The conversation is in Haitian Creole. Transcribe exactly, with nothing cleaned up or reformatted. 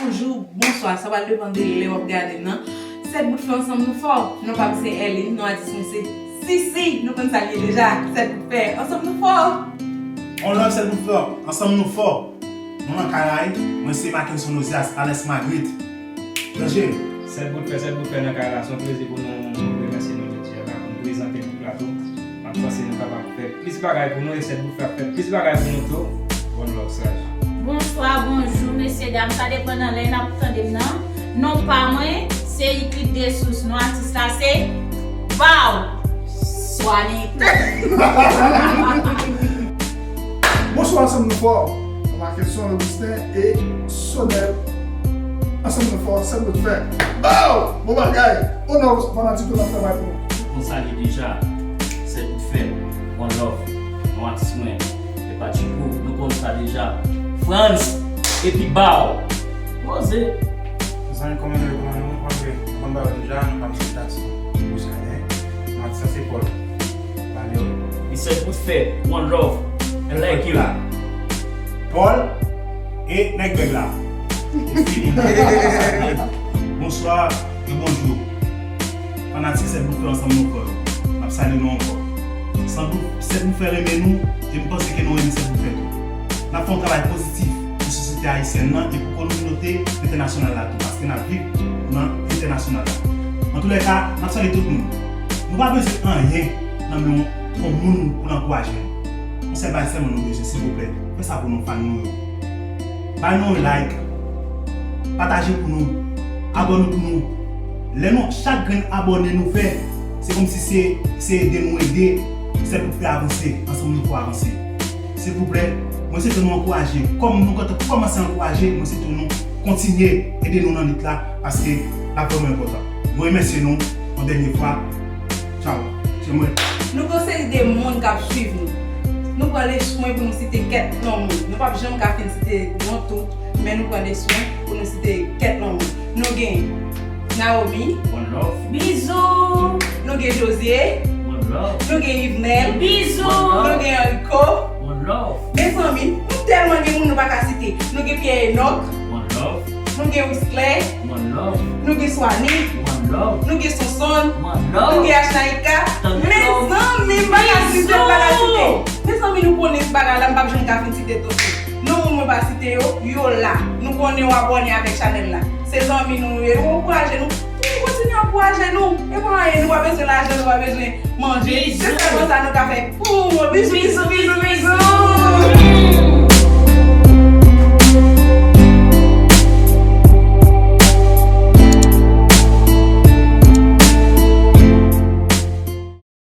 Bonjou, bonswa, sa pral depann de lè w ap gade m nan. Sèt bout fè ansanm nou fò. Non pa m se Erline, non atis mwen se Sisi. Nou konn sa l ye deja. Sèt bout fè ansanm nou fò. On love sèt bout fè ansanm nou fò. Nou nan kay la wi. Mwen se Mackenson Ozias, alyas Magrit. Chanje. Sèt bout fè, sèt bout fè nan kay la. Se yon plezi pou nou remèsye nou jodi a la, pou nou prezante nou plato. M ap panse nou kapab fè plis bagay pou nou e sèt bout fè ap fè plis bagay pou nou tou. One love, Saj. Bonswa, bonjou, mesye dam. Sa depann nan lè n ap tande m nan. Non pa mwen, se Euclide Dessources. Non atis la, se Bow Swanik. Bonswa, ansanm nou fò. Mackenson Augustin e Sonel. Ansanm nou fò, sèt bout fè. Bow! Bon bagay! On love, fanatik yo, n ap travay pou nou. Konsa li deja, sèt bout fè. One love. Non atis mwen, se Pachico. Nou konn sa deja. Frantz, epi Bow. Poze. Mezanmi, kòman nou ye, kòman nou, nou konn, nou konn bagay deja, nou pa msye taksi. Pou sa, hein? Non atis la, se Paul. Valeo. Li sèt bout fè, one love. I like you. Paul e nèg bèg la. Bonswa e bonjou. Fanatik sèt bout fè ansanm nou fò yo. M ap salye nou ankò. Sèt bout fè renmen nou, e m panse ke nou renmen sèt bout fè tou. N ap fè yon travay pozitif pou sosyete ayisyèn nan e pou kominote entènasyonal la tou, paske n ap viv nan entènasyonal la. Antoulèka, n ap salye tout moun. Nou pa bezwen anyen nan men yon, yon moun pou l ankouraje nou. Yon sèl bagay sèlman nou bezwen, silvouplè. Fè sa pou nou, fan nou yo. Bay nou yon like. Pataje pou nou. Abòne pou nou. Lè nou, chak grenn abòne nou fè, se kòmsi se, se ede nou ede sèt bout fè avanse, ansanm nou pou avanse. Silvouplè, mwen swete nou ankouraje. Kòm nou gentan kòmanse ankouraje, mwen swete nou kontinye ede nou nan lit la, paske l ap vrèman enpòtan. Mwen remèsye nou yon dènye fwa. Tchaw. Se mwen. Nou gen yon seri de moun k ap swiv nou. Nou pran le swen pou nou site kèk non moun. Nou p ap janm ka fin site non tout, men nou pran le swen pou nou site kèk non moun. Nou gen Naomi. One love. Bizou. Nou gen Josie. One love. Nou gen Yvenel. Bizou. Nou gen Enrico. One love. Mezanmi, nou tèlman gen moun nou pa ka site. Nou gen Pierre Enoch. One love. Nou gen Wisclay. One love. Nou gen Swani. One love. Nou gen Sonson. One love. Nou gen Ashnaika. Mezanmi, m pa ka site, m pa ka site. Mezanmi, nou konnen se bagay la, m p ap janm ka fin site tout. Non moun mwen pa site yo, yo la. Nou konnen w abòne avèk chanèl la. Se zanmi nou yo ye, nou ankouraje nou. Pou nou kontinye ankouraje nou. E pa anyen, nou pa bezwen lajan, nou pa bezwen manje. Se sèlman sa nou ka fè pou nou. Bizou, bizou, bizou, bizou.